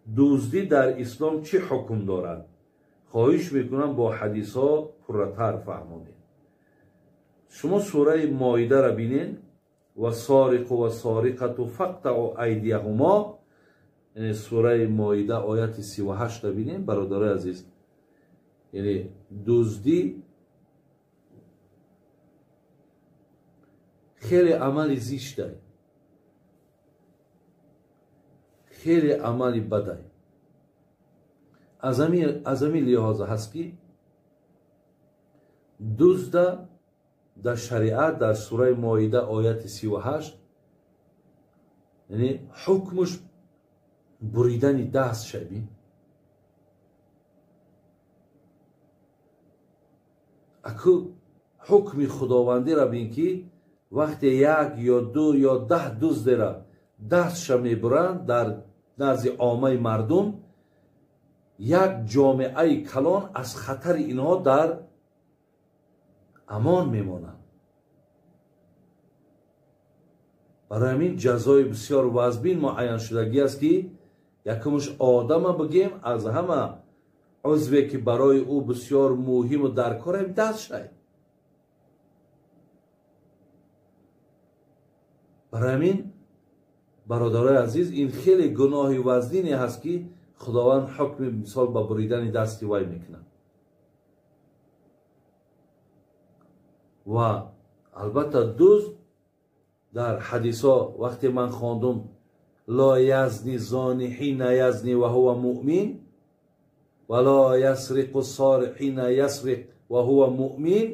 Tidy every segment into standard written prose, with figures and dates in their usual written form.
Дуздӣ дар ислом чӣ ҳукм дорад? Хоҳиш мекунам бо ҳадисҳо пурратар фаҳмонед. Шумо сураи Моидаро бинед, вассориқу вассориқату фақтаъу айдияҳумо, яъне сураи Моида ояти 38-ро бинед, бародарои азиз. Яъне дуздӣ хеле амали зиштай, хеле амали бадай. Аз ҳамин лиҳоза ҳаст ки дузда дар шариат дар сураи Моида ояти 38, яъне ҳукмаш буридани даст шаби. Аку ҳукми худовандиро бин ки вақте як ё ду ё 10 дуздера дастша мебуранд дар назди оммаи мардум, як ҷомеаи калон аз хатари инҳо дар амон мемонанд. Барои ҳамин ҷазои бисёр вазбин муайяншудагӣ аст ки якумш одама бигем, аз ҳама узве ки барои ӯ бисёр муҳиму даркор даст шай. Барои ҳамин бародарои азиз, ин хеле гуноҳи вазнине ҳаст ки худованд ҳукми мисол ба буридани дасти вай мекунад. Ва албатта дузд дар ҳадисҳо вақте ман хондум ло язни зони ҳина язни ва ҳува муъмин ва ло ясриқу сорик ҳина ясриқ ва ҳува муъмин,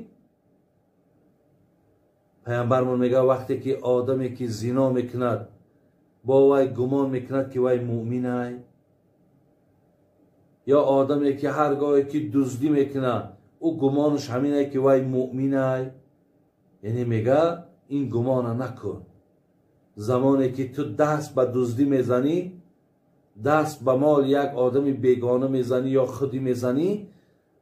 паямбармон мегӯяд вақте ки одаме ки зино мекунад бо вай гумон мекунад ки вай муъминай, ё одаме ки ҳар гоҳе ки дуздӣ мекунад ӯ гумонаш ҳаминае ки вай муъминай, яъне мегӯяд ин гумона накун. Замоне ки ту даст ба дуздӣ мезанӣ, даст ба мол як одами бегона мезанӣ ё худӣ мезанӣ,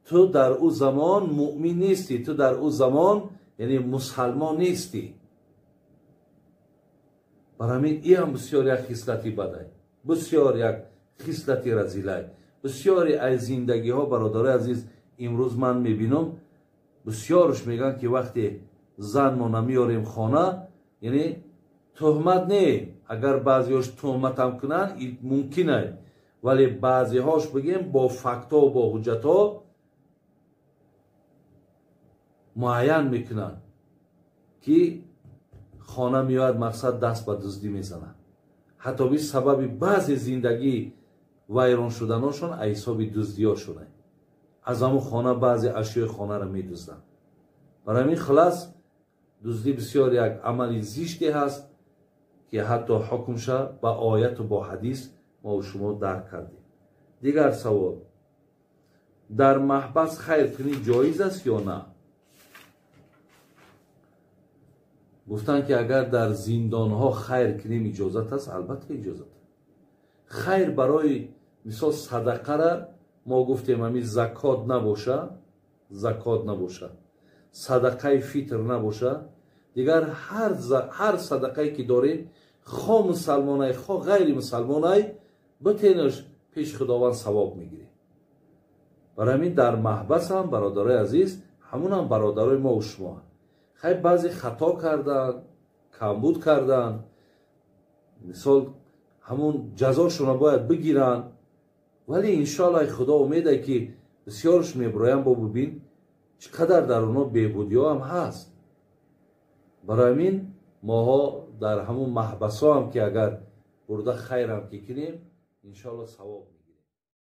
ту дар ӯ замон муъмин нестӣ, ту дар ӯ замон яъне мусалмон нестӣ. Барои ҳамин ин ҳам бисёр як хислати бадай, бисёр як хислати разилай. Бисёре аз зиндагиҳо бародарои азиз имрӯз ман мебинам, бисёрш мегӯянд ки вақте занмона меорем хона, яъне тӯҳмат не, агар баъзеҳош тӯҳматам кунанд мумкин ай, вале баъзеҳош бигем бо фактҳо бо ҳуҷҷатҳо муайян мекунанд ки хона меояд мақсад даст ба дуздӣ мезанад. Ҳатто би сабаби баъзе зиндагӣ вайрон шуданошон аз ҳисоби дуздиҳошонай. Аз ҳамун хона баъзе ашёи хонаро медузданд. Барои ҳамин хулас дуздӣ бисёр як амали зиште ҳаст ки ҳатто ҳукмша ба ояту бо ҳадис мо шумо дарк кардем. Дигар савол: дар маҳбас хайр кунӣ ҷоиз аст ё на? Гуфтанд ки агар дар зиндонҳо хайр кунем иҷозат аст. Албатта иҷозат аст. Хайр барои мисол садақара мо гуфтем ҳамин закот набоша, закот набоша, садақаи фитр набоша, дигар ҳар садақае ки дорем, хо мусалмонай хо ғайри мусалмонай, битенаш пеш худованд савоб мегирем. Барои ҳамин дар маҳбас ҳам бародарои азиз ҳамунам бародарои мо шумо. Хай баъзе хато карданд, камбуд карданд, мисол ҳамун ҷазошонро бояд бигиранд, вале иншоаллоҳ худо умеде ки бисёрш мебуроянд. Бо бибин чӣ қадар дар онҳо беҳбудиҳо ҳам ҳаст. Барои ҳамин моҳо дар ҳамун маҳбасҳо ҳам ки агар бурда хайрам ки кунем иншоаллоҳ савоб.